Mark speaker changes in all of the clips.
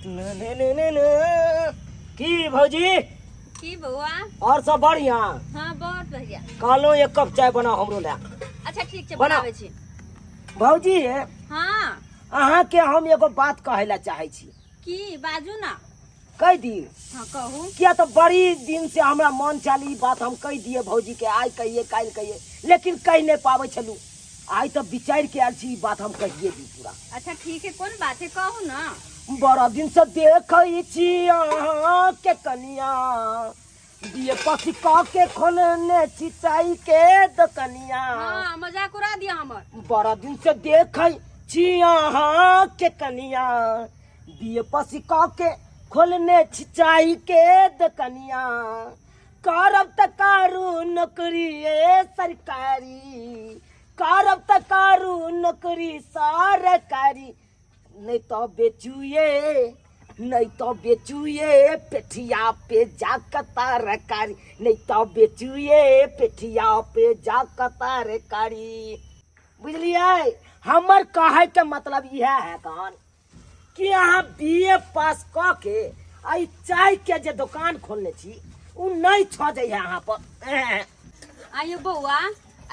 Speaker 1: ने ने ने ने। की भौजी?
Speaker 2: की बौआ?
Speaker 1: और सब बढ़िया?
Speaker 2: हाँ, बहुत बढ़िया।
Speaker 1: कहलहुँ एक कप चाय बनाओ हमरो लए।
Speaker 2: अच्छा, ठीक छै।
Speaker 1: बना।
Speaker 2: बनाबै छी।
Speaker 1: भौजी।
Speaker 2: हाँ।
Speaker 1: अहाँके हम एगो बात कहै लए चाहै छी।
Speaker 2: की? बाजू ना।
Speaker 1: कहि दी?
Speaker 2: हाँ, कहू।
Speaker 1: किया तऽ बड़ी दिन से हमरा मन छल ई बात हम कहि दिए भौजी के, आइ कहिए काल्हि कहिए, लेकिन कहि नहि पाबै छलहुँ। आइ तऽ विचारि के आयल छी, ई बात हम कहिए दी पूरा।
Speaker 2: अच्छा, ठीक है, कोन बात है, कहू ना।
Speaker 1: बड़ा दिन से देखै छी अहाँके कनिया, दिए पसी कऽ के खोलने छी चाय के दोकनिया।
Speaker 2: हाँ, मजाक उड़ा दिया हमर।
Speaker 1: बड़ा दिन से देखै छी अहाँके कनिया, दिए पसी कऽ के खोलने छी चाय के दोकनिया। करब तऽ करू नौकरी ए सरकारी, करब तऽ करू नौकरी सरकारी, नहीं तो बेचुए, नहीं तो बेचुए पेठिया पे जा तरकारी, नहीं तो बेचुए पेठिया पे जा तरकारी। बुझलियै? हमर कहै के मतलब इएह है कन कि अहाँ बी ए पास कऽ के आ ई चाय के जे दोकान खोलने छी, ओ नहि छजै है अहाँ पर।
Speaker 2: आइयो बौआ,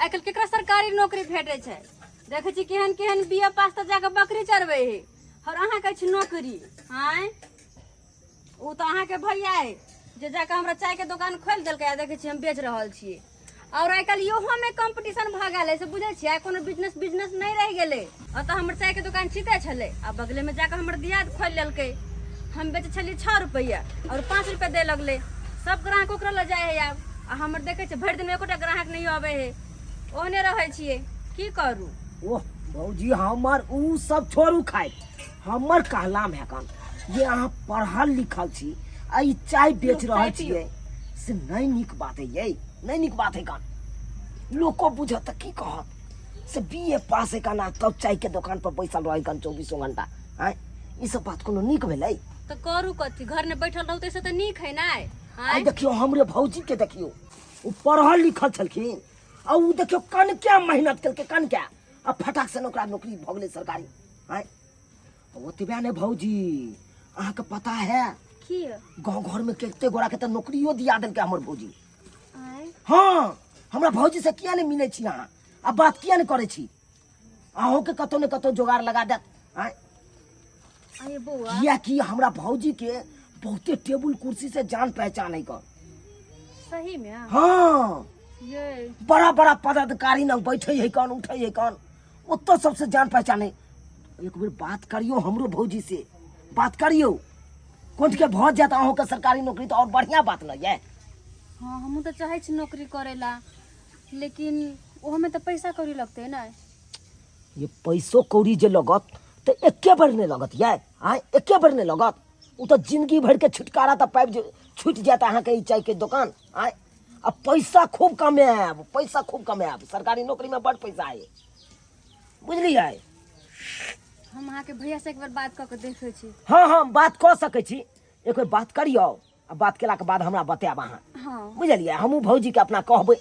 Speaker 2: आइ काल्हि केकरा सरकारी नौकरी भेटै छै? देखै छी केहन केहन बी ए पास तऽ जाकऽ बकरी चरबै है, और अहाँ कहै छी नौकरी। आँय, ओ तऽ अहाँके भैया है जे जाकऽ हमरा चायके दोकान खोलि देलकै, आ देखै छी हम बेच रहल छियै। और आइ काल्हि इहोमे कंपटीशन भऽ गेल है, से बुझै छियै? कोनो बिजनेस बिजनेस नहि रहि गेलै। ओतऽ हमर चायके दोकान छिते छलै, आ बगलेमे जाकऽ हमर दियाद खोलि लेलकै। हम बेचै छलियै 6 रुपैआ, और 5 रुपैआ दै लगलै। सब ग्राहक ओकरा लऽ जाइ है आब, आ हमर देखै छियै भरि दिनमे एकोटा ग्राहक नहि अबै है, ओहने रहै छियै। की करू?
Speaker 1: ओह भौजी, हमर उ सब छोड़ू खाइ, हमर कहलाम है कन जे अहाँ पढ़ल लिखल छी आ ई चाय बेच
Speaker 2: लोक
Speaker 1: रहल
Speaker 2: चाय पियो।
Speaker 1: छियै, से नहि नीक बात है यै, नहि नीक बात है कन। लोको बुझत तऽ की कहत? से बी ए पास है कन आ तब चाय के दोकान पर बैसल रहै कन चौबीसों घंटा। आँय, ई सब बात कोनो नीक भेलै?
Speaker 2: तऽ करू कथी? घर में बैठल रहू तऽ तऽ नीक है ना?
Speaker 1: आइ
Speaker 2: आँय।
Speaker 1: देखियौ, हमरे भौजी के देखियौ, ओ पढ़ल लिखल छलखिन आ ओ देखियौ कनके मेहनत केलकै कनके, आ फटाक से ओकरा नौकरी भऽ गेलै सरकारी। आँय, ओतबे नहि भौजी, अहाँके पता है?
Speaker 2: की?
Speaker 1: गाँव घर में कते गोरा के तऽ नौकरियो दिया देलकै हमर भौजी।
Speaker 2: आँय?
Speaker 1: हाँ, हमरा भौजी से किया नहि मिलै छी अहाँ आ बात किया नहि करै छी? अहूँके कतौ ने कतौ जोगाड़ लगा देत। आँय।
Speaker 2: अरे बौआ।
Speaker 1: किया कि हमरा भौजी के बहुते टेबुल कुर्सी से जान पहचान है कऽ।
Speaker 2: सही में?
Speaker 1: हाँ।
Speaker 2: ये।
Speaker 1: बड़ा बड़ा पदाधिकारी न बैठे है कौन, उठे है कौन, ओतऽ सबसे जान पहचान है। एक बेर बात करियो, हमरो भौजी से बात करियो, कोन के भऽ जायत अहूँके सरकारी नौकरी तऽ और बढ़िया बात न ये।
Speaker 2: हाँ, हमहूँ तऽ चाहै छी नौकरी करै ला, लेकिन ओहोमे तऽ पैसा कौड़ी लगतै ने।
Speaker 1: ये पैसो कौड़ी जे लगत तऽ एके बेर नहि लगत ये। आँय, एके बेर नहि लगत, ओ तऽ जिंदगी भरिके छुटकारा तऽ पाबि जे छुटि जायत अहाँके ई चायके दोकान। आँय, आ पैसा खूब कमायब, पैसा खूब कमायब, सरकारी नौकरीमे बड़ पैसा है, बुझलियै?
Speaker 2: हम अहाँके भैया से एक बेर बात कऽ के देखै छी।
Speaker 1: हँ हँ, बात कऽ सकै छी, एक बेर बात करियौ आ बात केलाके बाद हमरा बतायब अहाँ।
Speaker 2: हाँ।
Speaker 1: बुझलियै? हमहूँ भौजीके अपना कहबै।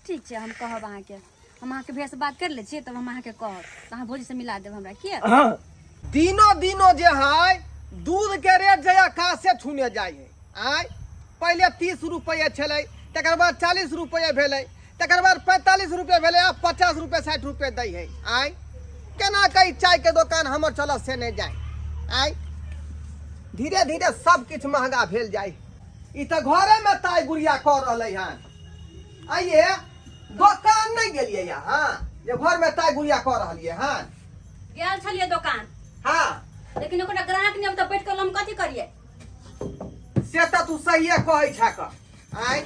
Speaker 2: ठीक छै, हम कहब अहाँके। हम अहाँके भैया से बात कर लै छियै, तब हम अहाँके कहब, तऽ अहाँ भौजी से मिला देब हमरा किया।
Speaker 1: हँ।
Speaker 3: दिनो दिनो जे है दूध के रेट जे आकाशे छूने जाइ है। आय, पहिले 30 रुपये छलै, तकर बाद 40 रुपये भेलै, तकर बाद 45 रुपये भेलै, आब 50 रुपये 60 रुपये दै है। आय, केना कऽ ई चायके दोकान हमर चलत से नहि जाय। आय, धीरे धीरे सब किछु महंगा भेल जाइ। ई तऽ घरेमे ताय गुड़िया कऽ रहलै हन। आइये दोकान नहि गेलियै अहाँ जे घरमे ताय गुड़िया कऽ रहलियै हन?
Speaker 2: गेल छलियै दोकान। लेकिन ओकरा ग्राहक नहि तऽ बैठ कऽ हम कथी करियै?
Speaker 3: से तऽ तू सहिए कहै छह। आय,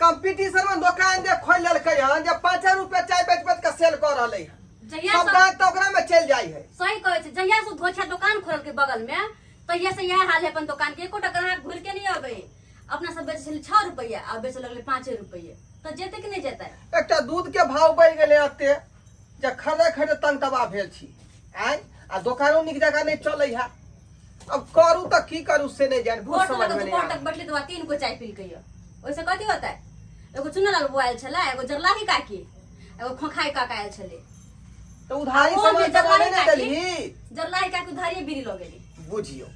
Speaker 3: कंपटीशन में दोकान जे खोलि लेलकै हन, जे 5 रुपए चाय बेच बेच के सेल कऽ रहलै हन,
Speaker 2: जहिया
Speaker 3: सब
Speaker 2: से
Speaker 3: गाहक तऽ ओकरा में चलि जाइ है।
Speaker 2: सही कहै छै। जहिया से धोछा दोकान खोललकै बगल में, तहिया से इएह हाल है अपन दोकान के। एकोटा ग्राहक घुर के नहीं अबै। अपना सब बेचै छलियै 6 रुपैआ, आ बेचऽ लगलै 5 रुपैआ, तऽ जेतै कि नहि जेतै?
Speaker 3: एकटा दूध के भाव बढ़ि गेलै एते जे खरीदे खरीदे तंग तबाह भेल छी। आय, आ दोकानो नीक जकाँ नहि चलै है। अब करू तऽ की करू से नहि जानि।
Speaker 2: भोर से
Speaker 3: समझ
Speaker 2: लऽ
Speaker 3: में
Speaker 2: कऽ
Speaker 3: नहि
Speaker 2: दुपहर
Speaker 3: आबै।
Speaker 2: तक बैठली तऽ तीन गो चाय पीलकै यऽ। ओहिसँ कथी होतै? एगो चुन्नलाल बुआ आयल छलै, एगो जरलाही काकी, एगो खोखाई काका आयल छलै।
Speaker 3: तऽ उधारी
Speaker 2: आ ओ
Speaker 3: सामान
Speaker 2: जे
Speaker 3: सब आने
Speaker 2: जरलाही
Speaker 3: नहि
Speaker 2: काकी
Speaker 3: देलही?
Speaker 2: जरलाही काकी उधारिये बीड़ी लऽ गेली।
Speaker 3: बुझियौ,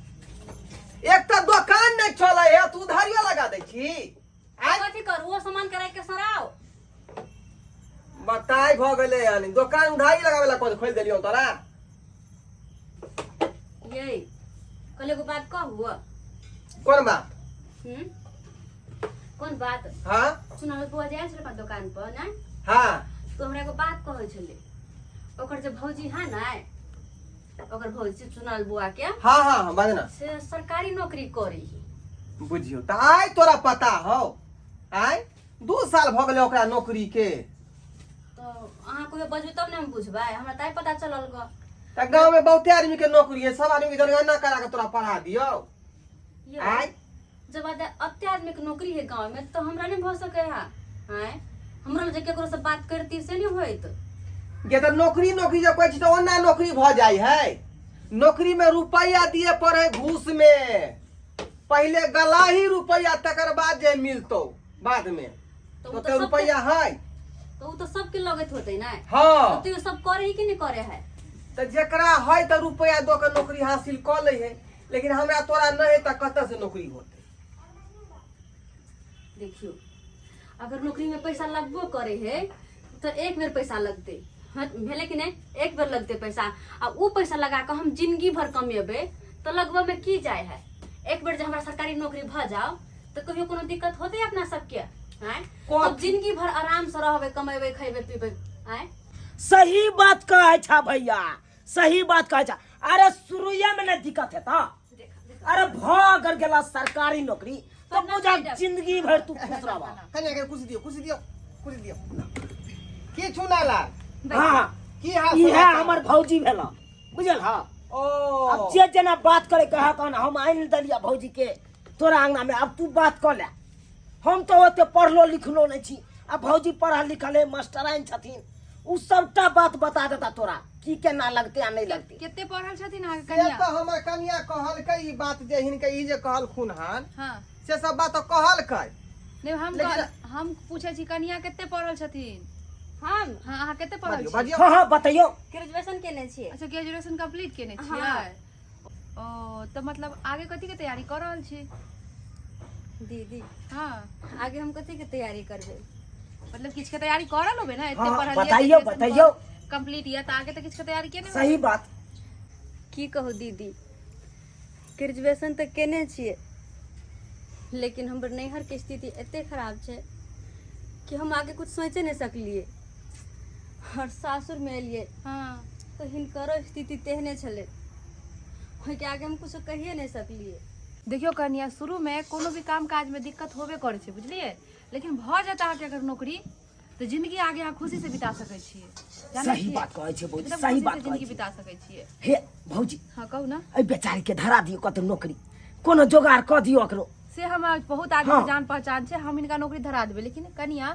Speaker 3: एक तऽ दोकान नहि चलै है तू उधारियो लगा दै छी आँय?
Speaker 2: कथी करू ओ सामान के राखि के सराउ
Speaker 3: बताइ भऽ गेलै हन दोकान उधारी लगावे ला कोन खोलि देलियौ तोरा
Speaker 2: ये कहले एगो बात कहू
Speaker 3: कोन बात
Speaker 2: हम्म कोन बात
Speaker 3: हाँ
Speaker 2: सुनल बुआ जाइ छलै अपना दोकान पर ने
Speaker 3: हाँ
Speaker 2: तो हमरा एगो बात कहै छलै ओकर जे भौजी है ने ओकर भौजी चुनल बुआ के
Speaker 3: हाँ हाँ हाँ बाजना
Speaker 2: से सरकारी नौकरी करी है
Speaker 3: बुझियौ तऽ आइ तोरा पता हौ आइ 2 साल भऽ गेलै ओकरा नौकरी के
Speaker 2: तो अहाँ कहियो बजबै तब ने हम बुझबै हमरा ताइ पता चलल ग
Speaker 3: तऽ गाँव में बहुते आदमी के नौकरी है सब आदमी के जनगणना करा के तोरा पढ़ा दियौ
Speaker 2: ये
Speaker 3: आइ
Speaker 2: जब अते आदमी के नौकरी है गाँव में तो हमरा नहीं भऽ सके है आँय हमरा जे केकरो से बात करती से नहीं होइत
Speaker 3: गे तऽ नौकरी नौकरी जे कहै छी तऽ ओना नौकरी भऽ जाइ है नौकरी में रुपैआ दिए पड़े घूस में पहिले गलाही रुपैआ तकर बाद जे मिलतौ बाद में
Speaker 2: तो उ
Speaker 3: तो
Speaker 2: तऽ सबके
Speaker 3: रुपैआ है
Speaker 2: तो उ तऽ सबके लगैत होतै ने
Speaker 3: हाँ
Speaker 2: तो ई सब करे ही कि नहीं करे है
Speaker 3: तऽ जेकरा है तऽ रुपैआ दऽ के नौकरी हासिल कऽ लै है लेकिन हमरा तोरा नहि है तऽ कतऽ से नौकरी होतै
Speaker 2: देखियो अगर नौकरी में पैसा लगबो करे है तो एक बेर पैसा लगते हाँ, भेलै कि नहीं एक बेर लगते पैसा आ उ पैसा लगा के हम जिंदगी भर कमेबै तो लगबे में की जाय है एक बेर जे हमरा सरकारी नौकरी भऽ जाओ तो कहियो कोनो दिक्कत होते अपना सबके आँय तब जिंदगी भर आराम से रहबै कमेबै खैबै पीबै आँय
Speaker 1: सही बात कहै छा भैया सही बात कहै छा अरे शुरुए में नहीं दिक्कत है ता अरे भ अगर गेला सरकारी नौकरी तो बुझा जिंदगी भर तू खुश रहबा
Speaker 3: कनिया के कुछ दियो कुछ दियो कुछ दियो की चुना लाल
Speaker 1: हाँ
Speaker 3: की हाल
Speaker 1: इहे
Speaker 3: समाचार?
Speaker 1: हमर भौजी भेला बुझल हाँ
Speaker 3: ओ
Speaker 1: अब जे जेना बात करे के है कहन हम आनि देलिया भौजी के तोरा अंगना में अब तू बात कऽ ले हम तऽ ओते पढ़लो लिखलो नहि छी आ भौजी पढ़ल लिखल है मास्टराइन छथिन उ सबटा बात बता देता तोरा की केना लगते आ नहि लगते
Speaker 4: कते पढ़ल छथिन अहाँके
Speaker 3: से
Speaker 4: कनिया
Speaker 3: तऽ हमर कनिया कहलकै ई बात जे हिनके ई जे कहलखुन हन
Speaker 4: हाँ
Speaker 3: से सब बात तऽ कहलकै
Speaker 4: नहि हम
Speaker 3: लेकिन-
Speaker 4: हम पूछै छी कनिया कते पढ़ल छथिन
Speaker 2: हम
Speaker 4: हाँ अहाँ कते पढ़ल
Speaker 3: बाजियौ
Speaker 4: छी
Speaker 3: बाजियौ
Speaker 1: हाँ हाँ बतैयौ
Speaker 2: ग्रेजुएशन केने छियै
Speaker 4: अच्छा ग्रेजुएशन कंप्लीट केने
Speaker 2: हाँ।
Speaker 4: छियै ओ तऽ मतलब आगे कथी के तैयारी कऽ रहल छी
Speaker 2: दीदी
Speaker 4: हाँ
Speaker 2: आगे हम कथी के तैयारी करबै
Speaker 4: मतलब किछु के तैयारी कऽ रहल होबै ने एते
Speaker 1: हाँ,
Speaker 4: पढ़ल
Speaker 1: बताइयो, बताइयो।
Speaker 4: कंप्लीट यऽ तऽ आगे तऽ किछु के तैयारी केने
Speaker 1: सही बात
Speaker 2: की कहू दीदी ग्रेजुएशन तऽ केने छियै लेकिन हमर नैहरके स्थिति एते खराब छै कि हम आगे कुछ सोचि नहि सकलियै आओर सासुरमे एलियै
Speaker 4: हाँ
Speaker 2: तऽ हिनकरो स्थिति तेहने छलै ओहिके आगे हम कुछो कहिए नहि सकलियै
Speaker 4: देखियौ कनिया शुरूमे कोनो भी काम काजमे दिक्कत होबे करै छै बुझलियै लेकिन भऽ जायत अहाँके अगर नौकरी तऽ जिंदगी आगे अहाँ खुशी से बिता सकै छियै जानै
Speaker 1: सही
Speaker 4: छियै?
Speaker 1: बात कहै छै भौजी
Speaker 4: एकदम
Speaker 1: सही
Speaker 4: खुशी
Speaker 1: बात
Speaker 4: से
Speaker 1: कहै
Speaker 4: जिंदगी
Speaker 1: छै
Speaker 4: बिता सकै छियै
Speaker 1: हे भौजी
Speaker 4: हाँ कहू ना
Speaker 1: एहि बेचारी के धरा दियौ कतौ नौकरी कोनो जोगाड़ कऽ दियौ एकरो
Speaker 4: से हमरा बहुत आदमी
Speaker 1: हाँ।
Speaker 4: से जान पहचान छै हम हिनका नौकरी धरा देबै लेकिन कनिया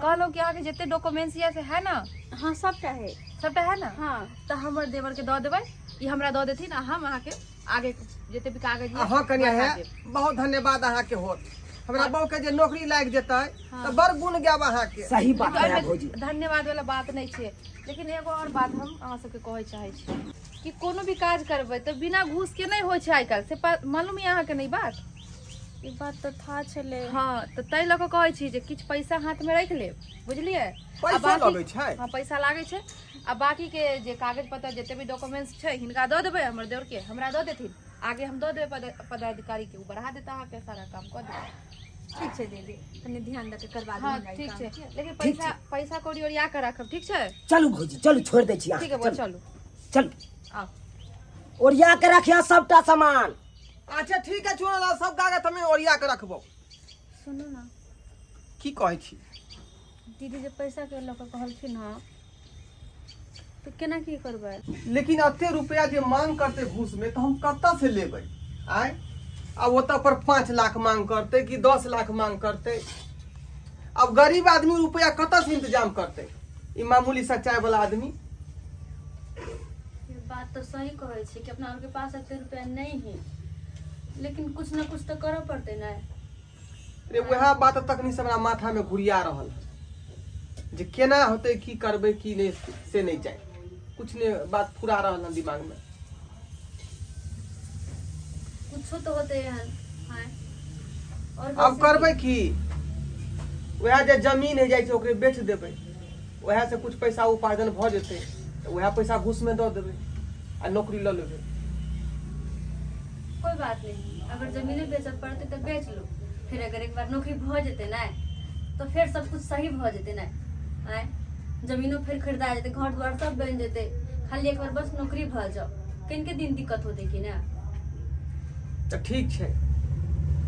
Speaker 4: कहलहुँ कि अहाँके जते डॉक्यूमेंट्स यऽ से है ना
Speaker 2: हाँ सबटा है
Speaker 4: सबटा है ना
Speaker 2: हाँ
Speaker 4: तऽ हमर देवर के दऽ देबै ई हमरा दऽ देथिन आ हम अहाँके आगे जते भी कागज यऽ
Speaker 3: अहाँ कनिया
Speaker 4: बढ़ा
Speaker 3: है
Speaker 4: देब।
Speaker 3: बहुत धन्यवाद अहाँके होत हमरा बहू के जे नौकरी लागि जेतै तऽ बड़ गुण गायब अहाँके
Speaker 1: सही बात
Speaker 4: लेकिन
Speaker 1: है
Speaker 4: ओहिमे
Speaker 1: भौजी
Speaker 4: धन्यवाद वाला बात नहि छै लेकिन एगो और बात हम अहाँ सबके कहै चाहै छी कि कोनो भी काज करबै तऽ बिना घूस के नहि होइ छै आइ काल्हि से मालूम यऽ अहाँके नहि बात
Speaker 2: ई बात तऽ था छलै
Speaker 4: हँ तऽ ताहि लऽ कऽ कहै छी जे किछु पैसा हाथमे राखि लेब बुझलियै आ
Speaker 3: पैसा
Speaker 4: बाकी-
Speaker 3: लगै छै
Speaker 4: हँ पैसा लागै छै आ बाकीके जे कागज पत्तर जते भी डॉक्यूमेंट्स छै हिनका दऽ देबै हमर देवरके हमरा दऽ देथिन आगे हम दऽ देबै पदाधिकारीके ओ बढ़ा देता अहाँके सारा काम कऽ देता
Speaker 2: ठीक छै दीदी कनि ध्यान दऽ के करबा
Speaker 4: हँ
Speaker 2: दियौ
Speaker 4: ठीक छै लेकिन पैसा पैसा कौड़ी ओरिया कऽ राखब ठीक छै
Speaker 1: चलू भौजी चलू छोड़ि दै छी
Speaker 4: ठीक है
Speaker 1: अहाँके
Speaker 4: बौआ
Speaker 1: चलू
Speaker 4: चलू
Speaker 1: चलू
Speaker 4: आउ
Speaker 1: ओरिया के रखिया सबटा सामान
Speaker 3: अच्छा ठीक है चुना सब कागज हमे ओरिया के रखबो
Speaker 2: सुनू ना
Speaker 3: की कहै छी
Speaker 2: दीदी जे पैसा के लऽ कऽ कहलखिन हँ तऽ केना की करबै
Speaker 3: लेकिन एते रुपया जे मांग करते घूस में तो हम कतऽ से लेबै आय आब ओतऽ पर 5 लाख मांग करते कि 10 लाख मांग करते अब गरीब आदमी रुपया कतऽ से इंतजाम करते ई मामूली सा चाय वाला आदमी
Speaker 2: ई बात तऽ सही कहै छी कि अपना आरके पास एते रुपया नहीं है लेकिन कुछ ना कुछ तऽ करऽ पड़तै ने
Speaker 3: रे वएह बात तखनी से हमरा माथा में घुरिया रहल है जे केना होतै की करबै की नहि से नहि जाय कुछ नहि बात फुरा रहल हन दिमाग में
Speaker 2: कुछो तऽ होतै एहन। आँय, आओर
Speaker 3: आब
Speaker 2: बेसी
Speaker 3: करबै की, वएह जे जमीन होइ जाइ छै ओकरे बेच देबै, वएह से कुछ पैसा उपार्जन भऽ जेतै तऽ वएह पैसा घूसमे दऽ देबै आ नौकरी लऽ लेबै।
Speaker 2: कोई बात नहीं, अगर जमीने बेचऽ पड़तै तऽ बेच लो। फिर अगर एक बार नौकरी भऽ जेतै ने तऽ फेर सब कुछ सही भऽ जेतै ने। आँय, जमीनो फेर खरीदा जेतै, घर द्वार सब बनि जेतै। खाली एक बार बस नौकरी भऽ जाओ, कनिके दिन दिक्कत होतै कि ने।
Speaker 3: तऽ ठीक छै,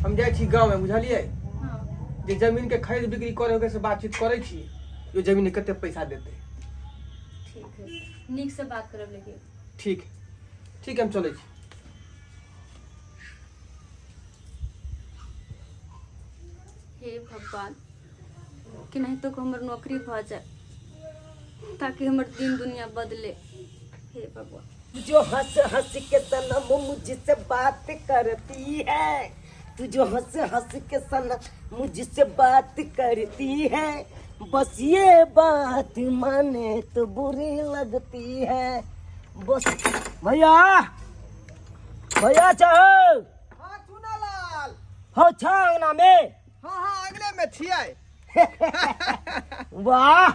Speaker 3: हम जाइ छी गाँवमे, बुझलियै?
Speaker 2: हाँ।
Speaker 3: जे जमीनके खरीद बिक्री करै होके से बातचीत करै छी, जो जमीन कते पैसा देतै।
Speaker 2: ठीक है, नीक से बात करब लेकिन।
Speaker 3: ठीक ठीक, हम चलै छी।
Speaker 2: हे भगवान, केनाहितो कऽ हमर नौकरी भऽ जाए ताकि हमर दिन दुनिया बदले। हे भगवान।
Speaker 1: जो हंस हंस के सनम मुझसे बात करती है, तू जो हंस हंस के सनम मुझसे बात करती है, बस ये बात माने तो बुरी लगती है। बस भैया, भैया चाहो?
Speaker 3: हाँ चुनालाल।
Speaker 1: हो छा अंगना में?
Speaker 3: हाँ हाँ, अगले में छियै।
Speaker 1: वाह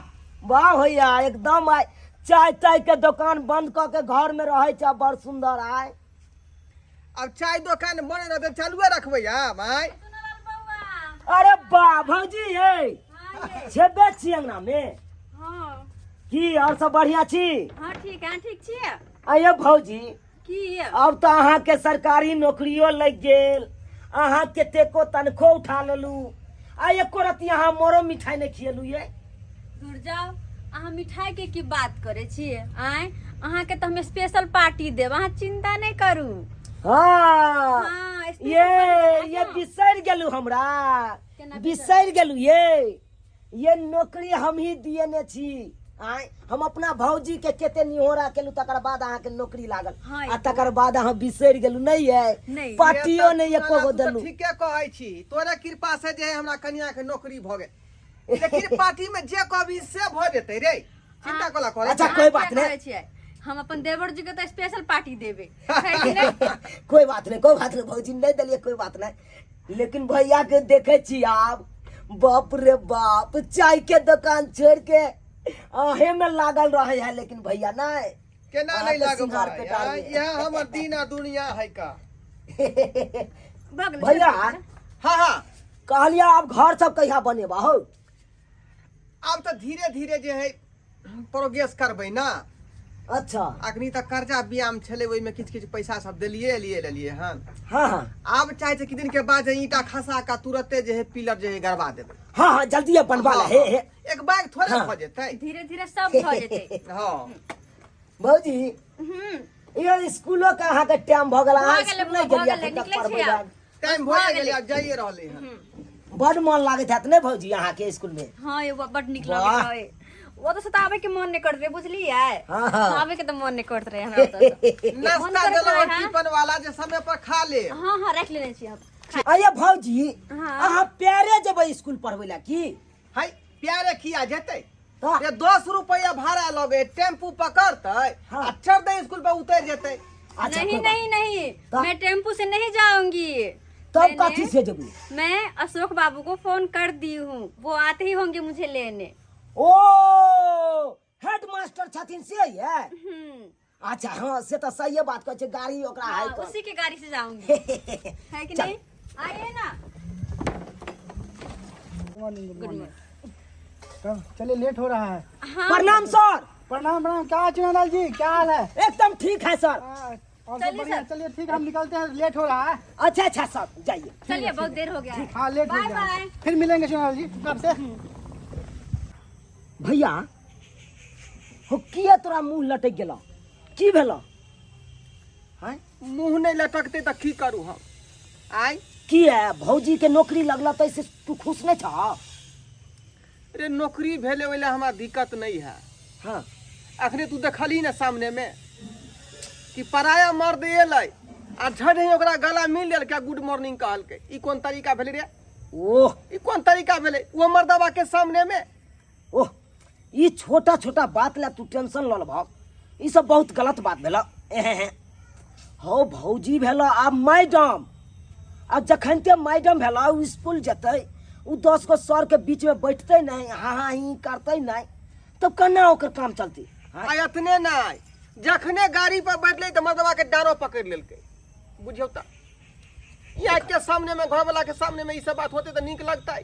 Speaker 1: वाह भैया, एकदम आइ चाय ताय के दोकान बंद कऽ के घर में रहै छ, बड़ सुंदर आइ।
Speaker 3: अब चाय दोकान बन रहतै, चालुए रखबै आब आइ।
Speaker 1: अरे वाह भौजी, ये छेबे छी अंगना में?
Speaker 2: हाँ।
Speaker 1: की और सब बढ़िया छी?
Speaker 2: हाँ ठीक है, ठीक छियै।
Speaker 1: अये भौजी।
Speaker 2: की?
Speaker 1: अब तऽ अहाँके सरकारी नौकरियो लागि गेल, अहाँ कतेको तनखो उठा लेलू, आ एको रत्ती अहाँ मोरो मिठाई नहि खियेलू ये।
Speaker 2: दूर जाओ, अहाँ मिठाई के की बात करै छियै? आँय, अहाँके तऽ हम स्पेशल पार्टी देब, अहाँ चिंता नहि करू।
Speaker 1: हाँ।
Speaker 2: हाँ, स्पेशल
Speaker 1: ये
Speaker 2: पार्टी।
Speaker 1: ये बिसरि गेलू हमरा?
Speaker 2: केना?
Speaker 1: बिसरि गेलू ये? ये नौकरी हम ही दिएने छी। आँय, हम अपना भौजी के कते निहोरा केलू, तकर बाद अहाँके नौकरी लागल।
Speaker 2: हाँ,
Speaker 1: आ तकर बाद अहाँ बिसरि गेलू नहि ये?
Speaker 2: नहि।
Speaker 1: पार्टियो नहि एको गो
Speaker 3: तू तऽ
Speaker 1: देलू।
Speaker 3: ठीके कहै छी, तोरे कृपा से जे है हमरा कनिया के नौकरी भऽ गेल, लेकिन पार्टी में जे कहबी से भऽ जेतै रे, चिंता कोला करै?
Speaker 1: अच्छा,
Speaker 2: अहाँ
Speaker 1: कोई बात
Speaker 2: किया
Speaker 1: नहीं।
Speaker 2: कहै छियै? हम अपन देवर जी के तऽ स्पेशल पार्टी देबै, है कि नहि?
Speaker 1: कोई बात नहीं, कोई बात नहीं भौजी, नहीं दिलिए कोई बात नहीं। लेकिन भैया के देखे छी आब, बाप रे बाप, चाय के दुकान छोड़ के अहे में लागल रहे है, लेकिन भैया नहीं
Speaker 3: केना
Speaker 1: अहाँ
Speaker 3: नहीं
Speaker 1: तऽ
Speaker 3: लागबै?
Speaker 1: सिंगार पेटार में।
Speaker 3: इएह हमर दिन आ दुनिया है का।
Speaker 2: भऽ गेलै।
Speaker 1: भैया।
Speaker 3: हाँ हाँ।
Speaker 1: कहलिए आब घर सब कहिया बनेबा हो?
Speaker 3: आब तऽ धीरे धीरे जे है प्रोग्रेस करबै ना।
Speaker 1: अच्छा।
Speaker 3: अखनी तऽ कर्जा बियाम छलै, ओहिमे किछु किछु पैसा सब देलिए एलिए लेलिए हन।
Speaker 1: हाँ हाँ।
Speaker 3: आब चाहै छै कि दिन के बाद जे ईंटा खसा कऽ तुरते जे है पिलर जे है गड़बा देबै।
Speaker 1: हाँ हाँ, जल्दी बनवा ले। हे हे।
Speaker 3: एक बैग थोड़े
Speaker 1: हाँ।
Speaker 3: भऽ जेतै।
Speaker 2: धीरे धीरे सब भऽ जेतै।
Speaker 3: हाँ।
Speaker 1: भौजी, ये स्कूलो के अहाँके टाइम भऽ गेल, अहाँ
Speaker 2: भऽ गेलै,
Speaker 1: स्कूल नहि
Speaker 2: भऽ
Speaker 1: गेलियै
Speaker 2: गेलै,
Speaker 1: एखन तक
Speaker 2: निकलै
Speaker 1: पढ़बै
Speaker 2: छियै
Speaker 1: लए?
Speaker 2: आब।
Speaker 3: टाइम
Speaker 2: बस
Speaker 3: भऽ
Speaker 2: भऽ
Speaker 3: गेलै,
Speaker 2: गेलै।
Speaker 3: आब जाइए रहलै हन।
Speaker 1: बड मन लागैत हैत ने भौजी अहाँके स्कूल में?
Speaker 2: हाँ ये बड नीक
Speaker 1: वाह।
Speaker 2: लगैत रहे। ओ तऽ सताबै के मन नहि करैत रहे, बुझलियै?
Speaker 1: हाँ, हाँ।
Speaker 2: आबै के तऽ मन नहि करैत रहे हमरा ओतऽ से। मन
Speaker 3: नाश्ता
Speaker 2: करैत
Speaker 3: देलहुँ
Speaker 2: रहे,
Speaker 3: हन टिफिन वाला जे समय पर खा ले।
Speaker 2: हाँ हाँ, राखि लेने छी हम।
Speaker 1: अये भौजी,
Speaker 2: हाँ।
Speaker 1: अहाँ प्यारे जेबै स्कूल पढ़बै लए की?
Speaker 3: है प्यारे किया जेतै?
Speaker 1: तऽ?
Speaker 3: ये 10 रुपया भाड़ा लगे, टेम्पू पकड़तै
Speaker 1: हाँ।
Speaker 3: आ चढ़ दे स्कूल पर उतर जेतै।
Speaker 1: अच्छा,
Speaker 2: नहीं
Speaker 1: कोई बात।
Speaker 2: नहीं नहीं,
Speaker 1: तो?
Speaker 2: मैं टेम्पू से नहीं जाऊंगी।
Speaker 1: तब
Speaker 2: मैंने-
Speaker 1: कथी से जेबै?
Speaker 2: मैं अशोक बाबू को फोन कर दी हूँ, वो आते ही होंगे मुझे लेने।
Speaker 1: ओ हेड मास्टर छथिन से ये?
Speaker 2: हम्म।
Speaker 1: अच्छा हाँ, से तऽ सहिए बात कहै छै, गाड़ी ओकरा
Speaker 2: हाँ,
Speaker 1: है कऽ।
Speaker 2: उसी के गाड़ी से जाऊंगी, है कि
Speaker 1: चल।
Speaker 2: नहीं? आइए ना।
Speaker 5: मॉर्निंग।
Speaker 2: Good morning.
Speaker 5: तब चलिए, लेट हो रहा है।
Speaker 2: हाँ।
Speaker 1: प्रणाम सर।
Speaker 5: प्रणाम प्रणाम। क्या चुनालाल जी, क्या हाल है?
Speaker 1: एकदम ठीक है सर।
Speaker 5: हाँ, और सब
Speaker 2: चलिए
Speaker 5: बढ़िया?
Speaker 2: सर।
Speaker 5: चलिए ठीक है, हम निकलते हैं, लेट हो रहा है।
Speaker 1: अच्छा अच्छा सर, जाइए।
Speaker 2: चलिए, बहुत देर हो गया है।
Speaker 5: हाँ, लेट हो
Speaker 2: बाय।
Speaker 5: गया है।
Speaker 2: बाय।
Speaker 5: फिर मिलेंगे चुनालाल जी आपसे।
Speaker 1: भैया हो, किया तोरा मुंह लटक गेल? की भेल?
Speaker 3: हैं मुँह नहि लटकतै तऽ की करू हम आइ?
Speaker 1: किया, भौजी के नौकरी लगल तऽ से तू खुश नहीं छ?
Speaker 3: रे, नौकरी भेलै ओहि लए हमरा दिक्कत नहि है।
Speaker 1: हाँ।
Speaker 3: अखने तू देखलही ने सामने में कि पराया मर्द एलै आ झट ही ओकरा गला मिल लेलकै, गुड मॉर्निंग कहलकै। ई कोन तरीका भेलै रे?
Speaker 1: ओह।
Speaker 3: ई कोन तरीका भेलै ओ मर्दबा के सामने में?
Speaker 1: ओह, ई छोटा छोटा बात ला तू टेंशन लऽ लेबह, ई सब बहुत गलत बात भेल। एहे हे, हौ भौजी भेला आब मैडम आ जखन ते मैडम भेला ओ स्कूल जेतै ओ 10 गो सर के बीच में बैठतै नहीं हाँ हाँ ही करतै नहीं तब केना ओकर काम चलतै
Speaker 3: आ एतने नहि जखने गाड़ी पर बैठलै तऽ मर्दबा के डारो पकड़ि लेलकै बुझियौ तऽ यहाँ के सामने में घर वाला के सामने में ई सब बात होते तऽ नीक लगतै।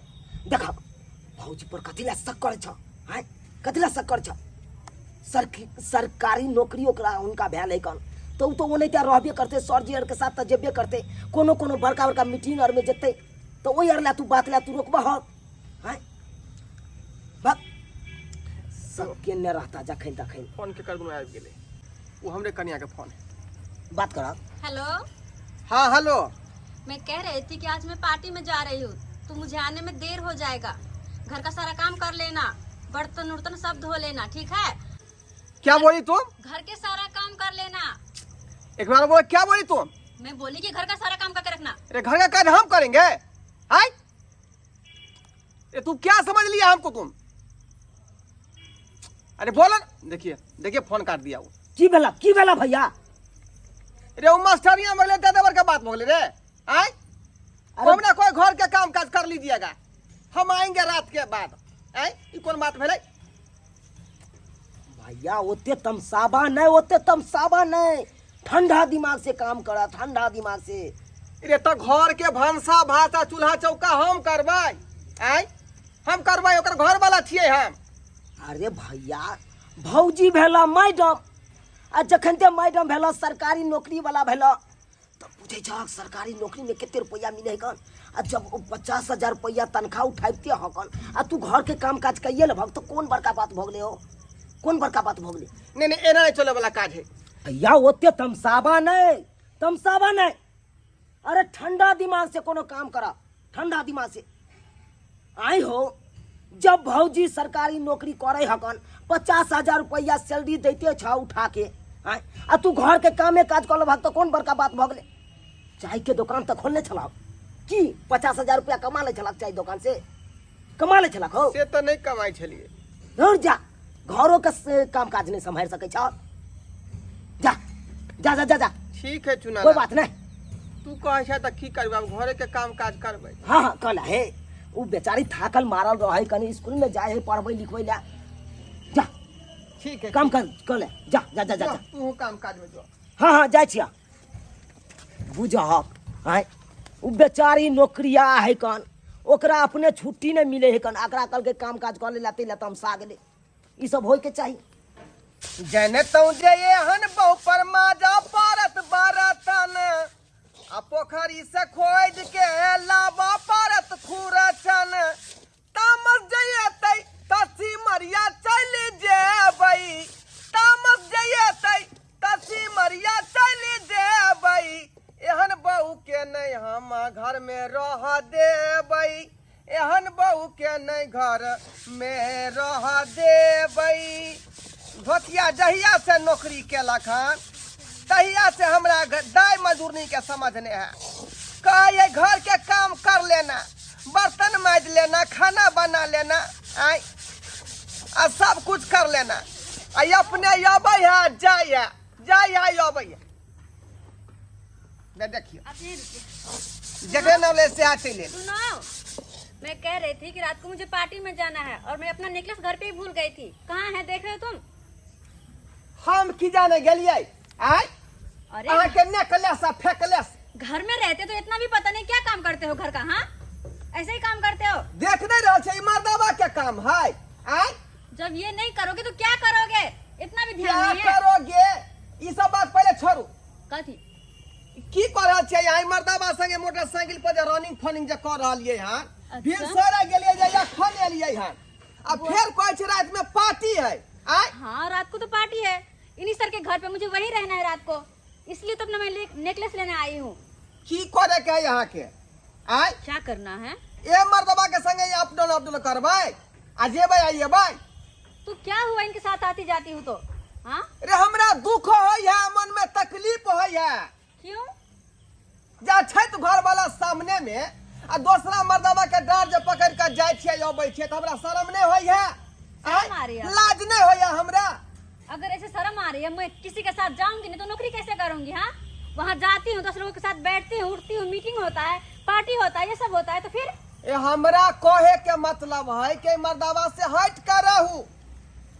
Speaker 1: देखा भौजी पर कथी ला शक करै छ आँय कथी ला शक करै छ सरकारी नौकरी ओकरा हुनका भेल है कन तऽ ओ तऽ ओनाहिते रहबे करतै सरजी आरके साथ तऽ जेबे करतै कोनो कोनो बड़का बड़का मीटिंग आरमे जेतै तऽ ओहि आर लए तू बात लए तू रोकबह आँय बक सब केने रहता जखन तखन।
Speaker 3: फोन के कर आबि गेलै ओ हमरे कनिया के फोन है।
Speaker 1: बात करब।
Speaker 2: हेलो।
Speaker 3: हाँ हेलो।
Speaker 2: मैं कह रही थी कि आज मैं पार्टी में जा रही हूँ तो मुझे आने में देर हो जाएगा, घर का सारा काम कर लेना, बर्तन उर्तन सब धो लेना, ठीक है?
Speaker 3: क्या बोली तुम?
Speaker 2: घर के सारा काम कर लेना।
Speaker 3: एक बार बोलो क्या बोली तुम?
Speaker 2: मैं बोली कि घर का सारा काम करके रखना।
Speaker 3: अरे घर का कार्य हम करेंगे? हाय ये तू क्या समझ लिया हमको तुम? अरे बोलो न। देखिए देखिए फोन काट दिया वो।
Speaker 1: की भेला की भेला भैया?
Speaker 3: अरे वो मास्टरिया मगले दादा का बात मगले रे आय।
Speaker 1: अरे
Speaker 3: हम ना कोई घर के काम काज कर लीजिएगा, हम आएंगे रात के बाद। आय ई कौन बात भेलै?
Speaker 1: भैया ओते तमसाबा नहीं, ओते तमसाबा नहीं, ठंडा दिमाग से काम करा, ठंडा दिमाग से।
Speaker 3: अरे तो घर के भनसा भात आ चूल्हा चौका हम करबै आय, हम करबै, ओकर घर वाला छियै हम।
Speaker 1: अरे भैया भौजी भेला मैडम आ जखन ते मैडम भेला सरकारी नौकरी वाला भेला तऽ बुझै छहक सरकारी नौकरी में कते रुपया मिले हन आ जब ओ 50,000 रुपया तनख्वाह उठाबिते हकन आ तू घर के काम काज कइए लेबहक तऽ कोन बड़का बात भऽ गेलै हो, कोन बड़का बात भऽ गेलै?
Speaker 3: नहीं नहीं एना नहीं चले वाला काज है।
Speaker 1: भैया ओते तमसाबा नहीं, तमसाबा नहीं, अरे ठंडा दिमाग से कोनो काम करा, ठंडा दिमाग से। आई हो जब भौजी सरकारी नौकरी करे हकन 50,000 रुपया सैलरी दैते छ उठा के आय आ तू घर के कामे काज कर लेबहक तऽ कोन बड़का बात भऽ गेलै? चाय के दुकान तऽ खोलने छलहक की 50,000 रुपया कमा लै छलहक चाय दुकान से? कमा लै छलहक हो?
Speaker 3: से तऽ नहि कमाइ छलियै।
Speaker 1: धुर जा, घरो के काम काज नहि सम्हारि सकै छ, जा जा जा जा जा।
Speaker 3: ठीक है चुना
Speaker 1: कोई बात नहीं।
Speaker 3: तू कहै छै तऽ की करबै, आब घरे के काम काज करबै।
Speaker 1: हाँ हाँ कहला हे उ बेचारी थाकल मारल रहे, कनी स्कूल में जाए है पढ़बै लिखबै ला, जा
Speaker 3: ठीक है
Speaker 1: काम कर कर ले, जा जा जा जा, जा।
Speaker 3: तू काम काज में जो।
Speaker 1: हाँ हाँ जाइ छिया। बुझहक आँय उ बेचारी नौकरिया है कन ओकरा अपने छुट्टी नहीं मिले है कन, एकरा कहलकै काम काज कर ले ला तै ला तमसा गेलै, ई सब होय के चाही।
Speaker 3: जने तौ जे एहन बहु पर माजा पारत बरतन आ पोखरी से खोद के लाबा पारत खुरचन, तामस जइएतै त सिमरिया चलि जेबै, तामस जइएतै त सिमरिया चलि जेबै, एहन बहु के नहि हम घर में रह देबै, एहन बहु के नहि घर में रह देबै। धोतिया जहिया से नौकरी केलक हन तहिया से हमरा दाय मजदूरनी के समझने है, कहे घर के काम कर लेना, बर्तन माज लेना, खाना बना लेना आय आ सब कुछ कर लेना, आ अपने अबै है जाय है, जाय है अबै है। ले देखियो जगह ना ले से आते ले।
Speaker 2: सुनो मैं कह रही थी कि रात को मुझे पार्टी में जाना है और मैं अपना नेकलेस घर पे ही भूल गई थी, कहाँ है देख रहे हो तुम?
Speaker 3: हम की जाने गेलिए आय?
Speaker 2: अरे
Speaker 3: अहाँ के नेकलेस आ फेकलेस।
Speaker 2: घर में रहते तो इतना भी पता नहीं क्या काम करते हो घर का, हाँ ऐसे ही काम करते हो?
Speaker 3: देख नहीं रहा छे, ई मर्दावा के काम है आय?
Speaker 2: जब ये नहीं करोगे तो क्या करोगे, इतना भी ध्यान
Speaker 3: क्या
Speaker 2: नहीं है।
Speaker 3: करोगे ई सब बात पहले छोड़ू।
Speaker 2: कथी
Speaker 3: की कर रहल छियै यहाँ मर्दाबा संगे मोटरसाइकिल पर जे रनिंग फनिंग जे कर रहलियै हन?
Speaker 2: अच्छा।
Speaker 3: फिर सरे गेलियै जे एखन एलियै हन आ फेर कहै छै रात में पार्टी है आय?
Speaker 2: हाँ रात को तो पार्टी है इन्हीं सर के घर पे, मुझे वहीं रहना है रात को, इसलिए तो अपना मैं नेकलेस लेने आई हूँ।
Speaker 3: की करे के है यहाँ के आय?
Speaker 2: क्या करना है?
Speaker 3: ए मर्दबा के संगे अप डाउन अप डाउन करबै आ जेबै आ एबै।
Speaker 2: तो क्या हुआ इनके साथ आती जाती हूँ तो? हाँ?
Speaker 3: रे हमरा दुख होय है, मन में तकलीफ होय है।
Speaker 2: क्यों?
Speaker 3: जा छै तो घर वाला सामने में आ दोसरा मर्दबा के डार जे पकड़ के जाय छियै अबै छियै त हमरा शर्म नहीं होय है?
Speaker 2: शर्म आ रही है?
Speaker 3: लाज नहीं होय है हमरा?
Speaker 2: अगर ऐसे शर्म आ रही है मैं किसी के साथ जाऊंगी नहीं तो नौकरी कैसे करूंगी? हाँ वहाँ जाती हूँ, 10 लोगों के साथ बैठती हूँ, उठती हूँ, मीटिंग होता है, पार्टी होता है, ये सब होता है, तो फिर
Speaker 3: ए हमरा कहे के मतलब है कि मर्दावा से हट कर रहू।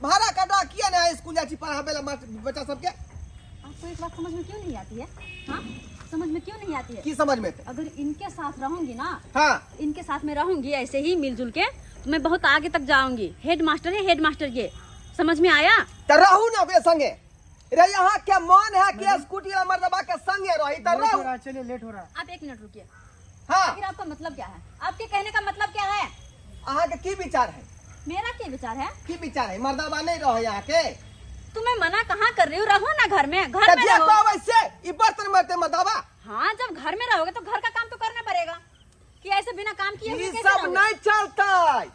Speaker 3: भाड़ा कटा किया ने स्कूल जाइ छी पढ़ाबे ला बच्चा सबके।
Speaker 2: आपको एक बात समझ में क्यों नहीं आती है? हाँ, समझ में क्यों नहीं आती है?
Speaker 3: की समझ में एतै?
Speaker 2: अगर इनके साथ रहूंगी ना,
Speaker 3: हाँ।
Speaker 2: इनके साथ में रहूंगी ऐसे ही मिलजुल के, तो मैं बहुत आगे तक जाऊंगी। हेड मास्टर है, हेड मास्टर ये समझ में आया?
Speaker 3: तऽ रहू ने ओकरे संगे रे। यहाँ के मन है कि स्कूटी वाला मर्दबा के संगे रही तऽ
Speaker 5: लेट हो
Speaker 3: रहू।
Speaker 5: रहा है, चलिए, लेट हो रहा है।
Speaker 2: आप एक मिनट रुकिए।
Speaker 3: हाँ।
Speaker 2: फिर आपका मतलब क्या है? आपके कहने का मतलब क्या है?
Speaker 3: अहाँके की विचार है?
Speaker 2: मेरा क्या विचार है?
Speaker 3: की विचार है? मर्दबा नहीं रहे यहाँ के?
Speaker 2: तुम्हें मना कहाँ कर रही हूँ? रहो ना घर में, घर
Speaker 3: तऽ
Speaker 2: में
Speaker 3: जे
Speaker 2: रहो।
Speaker 3: कहबै से ई बर्तन मरते मर्दबा।
Speaker 2: हाँ, जब घर में रहोगे तो घर का काम तो करना पड़ेगा कि ऐसे बिना काम किए हुए
Speaker 3: ई
Speaker 2: कैसे
Speaker 3: सब
Speaker 2: रहोगे?
Speaker 3: नहीं चलतै।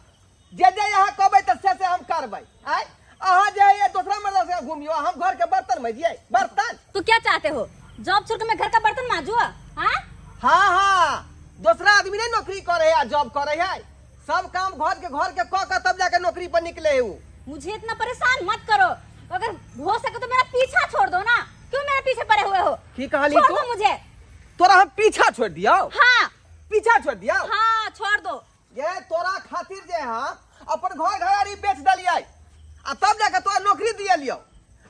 Speaker 3: जे जे यहाँ कहबै तऽ से से हम करबै। आय अहाँ जे है दोसरा मर्द से घूमियो, हम घर के बर्तन मजियै बर्तन।
Speaker 2: तो क्या चाहते हो, जॉब छोड़ के मैं घर का बर्तन माजू? हाँ?
Speaker 3: हाँ हाँ, दोसरा आदमी नहीं नौकरी करे है, जॉब करे है, सब काम घर के कऽ के तब जाके नौकरी पर निकले है उ।
Speaker 2: मुझे इतना परेशान मत करो। अगर हो सके तो मेरा पीछा छोड़ दो ना। क्यों मेरे पीछे पड़े हुए हो?
Speaker 3: की कहली
Speaker 2: छोड़
Speaker 3: तू?
Speaker 2: दो मुझे।
Speaker 3: तोरा हम पीछा छोड़ दियौ?
Speaker 2: हाँ।
Speaker 3: पीछा छोड़ दियौ?
Speaker 2: हाँ, छोड़ दो।
Speaker 3: ये तोरा खातिर जे हम अपन घर घरारी बेच देलियै आ तब जाके तोरा नौकरी दिएलियौ।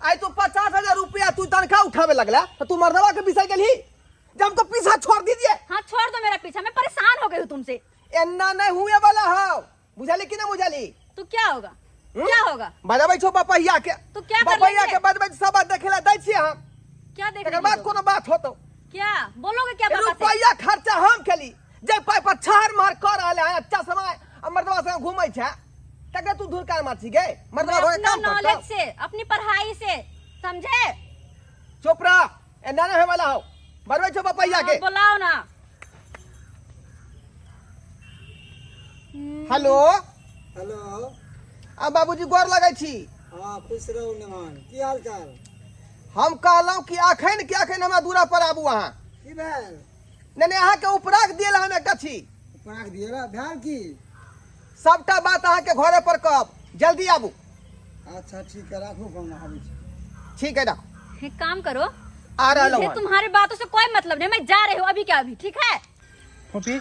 Speaker 3: आइ तू 50,000 रुपया तू तनख्वाह उठावे लगला तो तू मर्दवा के बिसर गेलही जे हमको पीछा छोड़ दीजिए।
Speaker 2: हाँ, छोड़ दो मेरा पीछा। मैं परेशान हो गई हूँ तुमसे।
Speaker 3: एन्ना नहीं हुए वाला हौ, बुझली कि नहीं बुझली?
Speaker 2: तो क्या होगा?
Speaker 3: हम्म?
Speaker 2: क्या होगा?
Speaker 3: बजबै छौ बपहिया के।
Speaker 2: तो क्या कर
Speaker 3: बपहिया
Speaker 2: लेंगे?
Speaker 3: के बजबै सब बात देखे ला दै छियै हम।
Speaker 2: क्या देख?
Speaker 3: तकर बाद कोनो बात होतो।
Speaker 2: क्या बोलोगे क्या पापा से?
Speaker 3: रुपया खर्चा हम केली, जे पाइ पर छहर मार कर रहल है अच्छा समय आ मर्दवा संग घूमै छै, तकर तू धुरकार मार छी गे? मर्दवा
Speaker 2: मैं
Speaker 3: घर
Speaker 2: अपना
Speaker 3: काम करतौ।
Speaker 2: नॉलेज से, अपनी पढ़ाई से, समझे?
Speaker 3: चुप रह, एना नहीं होय वाला हौ। बजबै छौ बपहिया के।
Speaker 2: हाँ, बुलाओ ना।
Speaker 3: हेलो।
Speaker 6: हेलो।
Speaker 3: आ बाबूजी, गोर लगै छी।
Speaker 6: हाँ, खुश रहू नेमान। की हाल चाल?
Speaker 3: हम कहलहुँ कि अखन के अखन हमरा दूरा पर आबू अहाँ।
Speaker 6: की भेल?
Speaker 3: नहीं नहीं, अहाँके उपराग दियल हम एकटा छी।
Speaker 6: उपराग दिए भेल की?
Speaker 3: सबटा बात अहाँके घरे पर कहब, जल्दी आबू।
Speaker 6: अच्छा, ठीक है, राखू फोन, आबै छी।
Speaker 3: ठीक है, राखू।
Speaker 2: एक काम करो।
Speaker 3: आ रहल
Speaker 2: मुझे
Speaker 3: हूँ।
Speaker 2: तुम्हारी बातों से कोई मतलब नहीं। मैं जा रही हूँ अभी क्या अभी, ठीक है?
Speaker 5: फोफी,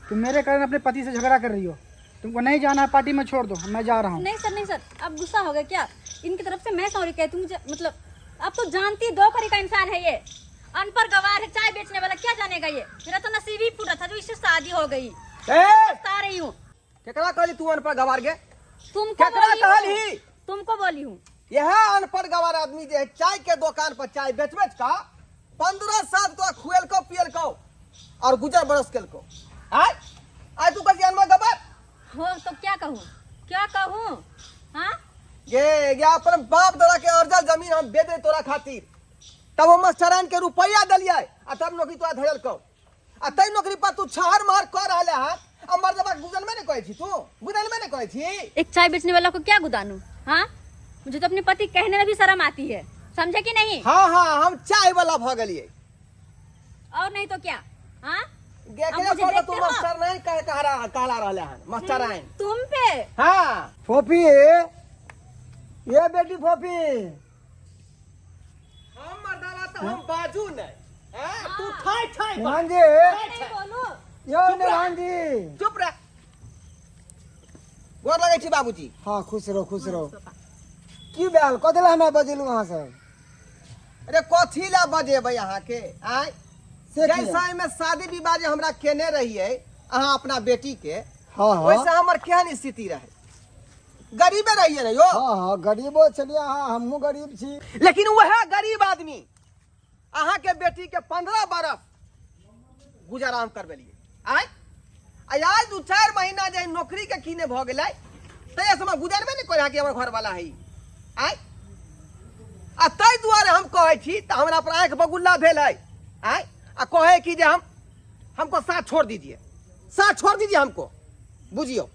Speaker 5: तुम मेरे कारण अपने पति से झगड़ा कर रही हो। तुमको नहीं जाना है पार्टी में, छोड़ दो, मैं जा रहा हूँ।
Speaker 2: नहीं सर, नहीं सर, अब गुस्सा हो गया क्या? इनकी तरफ से मैं सॉरी कहती हूँ। मुझे मतलब अब तो जानती है, दो करी का इंसान है ये, अनपढ़ गवार है, चाय बेचने वाला, क्या जानेगा ये? मेरा तो नसीब ही फूटा था जो इससे शादी हो गई।
Speaker 3: ए!
Speaker 2: बता रही हूँ।
Speaker 3: केकरा कहली तू अनपढ़ गवार गे?
Speaker 2: तुमको
Speaker 3: केकरा
Speaker 2: बोली हूँ।
Speaker 3: कहली?
Speaker 2: तुमको बोली हूँ।
Speaker 3: यह अनपढ़ गवार आदमी जे है चाय के दुकान पर चाय बेच बेच का 15 साल तो खुएलको पियलको और गुजर बरस केलको। आय आय तू कहली अनपढ़ गवार?
Speaker 2: हो तो क्या कहूँ, क्या कहूँ? हाँ?
Speaker 3: गे गे, अपन बाप दादा के अर्जल जमीन हम बेच दे तोरा खातिर, तब हम मास्टरान के रुपया देलियै आ तब नौकरी तोरा धरलको आ तै नौकरी पर तू छहर महर कर रहले हन आ मर्दबा के गुजर में नहीं कहै छी तू, गुजर में नहीं कहै छी।
Speaker 2: एक चाय बेचने वाला को क्या गुदानू? हाँ, मुझे तो अपने पति कहने में भी शर्म आती है, समझे कि नहीं?
Speaker 3: हाँ हाँ, हम चाय वाला भ गेलियै।
Speaker 2: और नहीं तो क्या? हाँ?
Speaker 3: गे
Speaker 2: अब
Speaker 3: के
Speaker 2: मुझे
Speaker 3: कहलो तू
Speaker 2: देखते हो?
Speaker 3: मास्टर नहीं कह कहला कहला रहले हन मास्टराइन।
Speaker 2: तुम पे।
Speaker 3: हाँ।
Speaker 6: फोफी, ये बेटी फोफी।
Speaker 3: हम मर्दावा तो हम बाजू नहीं हैं? तू ठाई ठाई बाज।
Speaker 6: नेमान जी।
Speaker 2: नहीं बोलू।
Speaker 6: यो नेमान जी।
Speaker 3: चुप रह। गोर लगै छी बाबूजी।
Speaker 6: हाँ, खुश रहो, खुश रहो। की भेल? कथी लए हमरा बजेलू अहाँ सब?
Speaker 3: अरे, कथी ला बजेबै अहाँके आय?
Speaker 6: से किया?
Speaker 3: जैसा एहिमे शादी विवाह जे हमरा केने रहियै अहाँ अपना बेटी के,
Speaker 6: हाँ हाँ
Speaker 3: वैसा हमर केहन स्थिति रहे? गरीबे रहियै ने यो।
Speaker 6: हाँ हाँ, गरीबो छलियै अहाँ, हमहूँ गरीब छी।
Speaker 3: लेकिन वएह गरीब आदमी अहाँके बेटी के 15 बरस गुजाराम करबेलियै। आय आय आइ 2-4 महीना जे नौकरी के कीने भऽ गेलै तै समय गुजरबे नहि करै कि हमर घरवाला है। आय आ ताहि दुआरे हम कहै छी तऽ हमरा पर आँखि बगुल्ला भेल है। आय आ कहै कि जे हम हमको साथ छोड़ दीजिए, साथ छोड़ दीजिए हमको। बुझियौ,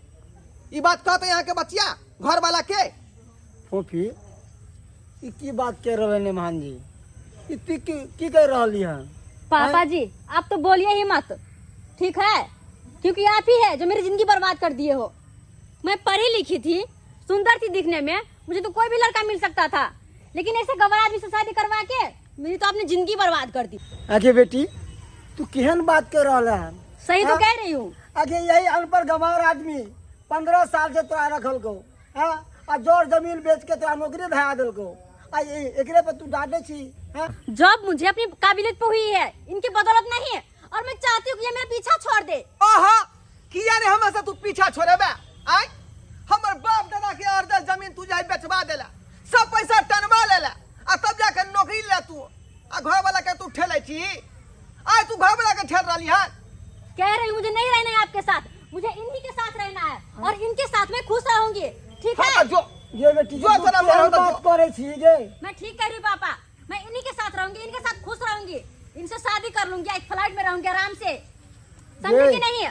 Speaker 3: ई बात कहते अहाँके बचिया घरवाला के।
Speaker 6: फोफी, ई की बात कह रहल नेमान जी? ई ती की की कह रहली हन?
Speaker 2: पापा जी, आप तो बोलिए ही मत, ठीक है? क्योंकि आप ही है जो मेरी जिंदगी बर्बाद कर दिए हो। मैं पढ़ी लिखी थी, सुंदर थी दिखने में, मुझे तो कोई भी लड़का मिल सकता था, लेकिन ऐसे गवार आदमी से शादी करवा के मेरी तो आपने जिंदगी बर्बाद कर दी।
Speaker 6: आगे बेटी, तू केहन बात कर रहल है?
Speaker 2: सही तो
Speaker 6: हाँ?
Speaker 2: कह रही हूँ।
Speaker 6: आगे यही अनपढ़ गंवार आदमी 15 साल से तोरा रखलको, हाँ, आ जर जमीन बेच के तोरा नौकरी धरा देलको, आ एकरे पर तू डांटे छी, हाँ?
Speaker 2: जॉब मुझे अपनी काबिलियत पे हुई है, इनकी बदौलत नहीं है और मैं चाहती हूँ कि ये मेरा पीछा छोड़ दे।
Speaker 3: आहा, किया रे हमरा से तू पीछा छोड़ेबे? आय, हमर बाप दादा के अर्धल जमीन तू जाय बेचवा देला, सब पैसा टनवा लेला आ तब जाके नौकरी ले तू आ घर वाला के तू ठेले छी। आय, तू घर वाला के ठेल रहली हन?
Speaker 2: कह रही हूँ, मुझे नहीं रहना है आपके साथ, मुझे इन्हीं के साथ रहना है और इनके साथ मैं खुश रहूंगी, ठीक
Speaker 3: हाँ,
Speaker 2: है?
Speaker 3: तो जो
Speaker 6: ये बेटी,
Speaker 3: जो
Speaker 6: तू
Speaker 3: तोरा
Speaker 6: केहन
Speaker 3: मन हो तो
Speaker 6: बात
Speaker 3: जो।
Speaker 6: करे छी गे?
Speaker 2: मैं ठीक कह रही हूँ पापा, मैं इन्हीं के साथ रहूंगी, इनके साथ खुश रहूंगी, इनसे शादी कर लूंगी, एक फ्लाइट में रहूंगी आराम से, समझे कि नहीं?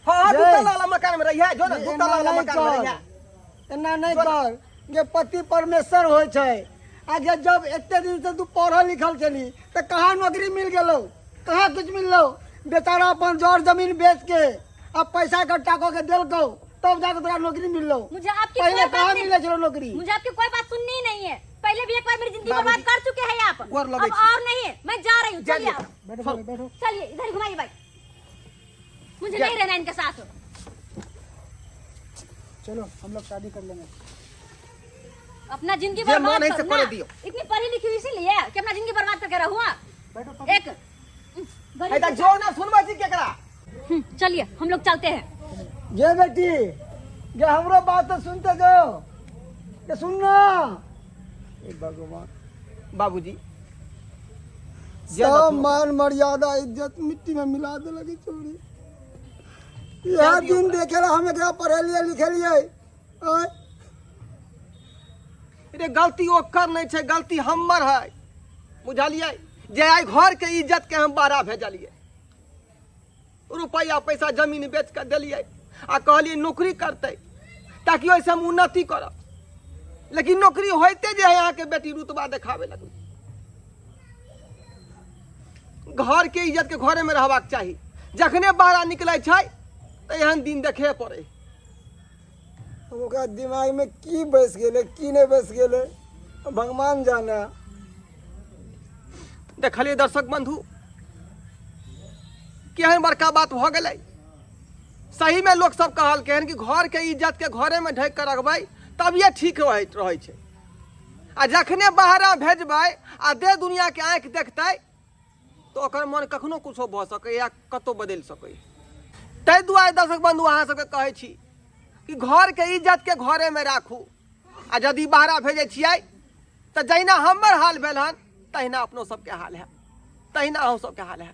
Speaker 3: हाँ, दू
Speaker 6: जय।
Speaker 3: तल्ला वाला मकान में रही है जो ना, दू तल्ला
Speaker 6: एना
Speaker 3: वाला
Speaker 6: नहि
Speaker 3: मकान में रही है।
Speaker 6: कर, एना नहि कर जे, पति परमेश्वर होइ छै। आ जे जब एते दिन से तू पढ़ल लिखल छली तऽ कहाँ नौकरी मिल गेलौ, कहाँ कुछ मिललौ? बेचारा अपन जर जमीन बेच के आ पैसा इकट्ठा कऽ के देलकौ, तब जाके तोरा नौकरी मिललौ।
Speaker 2: मुझे आपकी
Speaker 6: पहिले
Speaker 2: कोई बात
Speaker 6: कहाँ
Speaker 2: नहीं
Speaker 6: मिलै छलौ नौकरी?
Speaker 2: मुझे आपकी कोई बात सुननी ही नहीं है। पहले भी एक बार मेरी जिंदगी बर्बाद
Speaker 3: बाबूजी,
Speaker 2: कर चुके हैं आप।
Speaker 3: गोर लगै
Speaker 2: अब
Speaker 3: छी।
Speaker 2: और नहीं है, मैं जा रही हूँ। चलिए आप।
Speaker 5: बैठो बैठो, बैठो।
Speaker 2: चलिए, इधर घुमाइए भाई, मुझे नहीं रहना इनके साथ।
Speaker 5: चलो, हम लोग शादी कर लेंगे।
Speaker 2: अपना जिंदगी
Speaker 3: जे
Speaker 2: बर्बाद
Speaker 3: मन है से
Speaker 2: करना।
Speaker 3: करे दियो।
Speaker 2: इतनी पढ़ी लिखी हुई इसीलिए कि अपना जिंदगी बर्बाद करके रहूँ।
Speaker 5: बैठो।
Speaker 2: एक
Speaker 3: है तऽ जो ना, सुनबै छी केकरा?
Speaker 2: चलिए, हम लोग चलते हैं।
Speaker 6: गे बेटी गे, हमरो बात तो सुनते जो, ये सुन ना, हे भगवान।
Speaker 3: बाबूजी, जे
Speaker 6: सब
Speaker 3: ना।
Speaker 6: मान मर्यादा इज्जत मिट्टी में मिला देलक ई छौड़ी। इएह दिन देखे ला हम एकरा पढ़ेलिए लिखेलिए, आँय?
Speaker 3: रे, गलती ओकर नहि छै, गलती हमर है, बुझलियै? जे आइ घर के इज्जत के हम बाहरा भेजलियै, रुपैआ पैसा जमीन बेच के देलियै आ कहलियै नौकरी करतै ताकि ओहिसँ हम उन्नति करब, लेकिन नौकरी होइते जे है अहाँके बेटी रुतबा देखाबे लगलै। घर के इज्जत के घरे में रहबाक चाही, जखने बाहरा निकलै छै तऽ एहन दिन देखे पड़ै।
Speaker 6: अब ओकरा दिमाग में की बसि गेलै, की नहि बसि गेलै, भगवान जाने।
Speaker 3: देखलियै दर्शक बंधु, केहन बड़का बात भऽ गेलै? सहीमे लोक सब कहलकै हन कि घरके इज्जतके घरेमे ढकि कऽ रखबै तभिए ठीक रहैत रहै छै आ जखने बाहरा भेजबै आ दे दुनियाके आँखि देखतै तऽ ओकर मन कखनो कुछो भऽ सकैए या कतहु बदलि सकैए। ताहि दुआरे दर्शक बंधु, अहाँ सबके कहै छी कि घरके इज्जतके घरेमे राखू आ यदि बाहरा भेजै छियै तऽ जहिना हमर हाल भेल हन तहिना अपनो सबके हाल है, तहिना अहूँ सबके हाल है।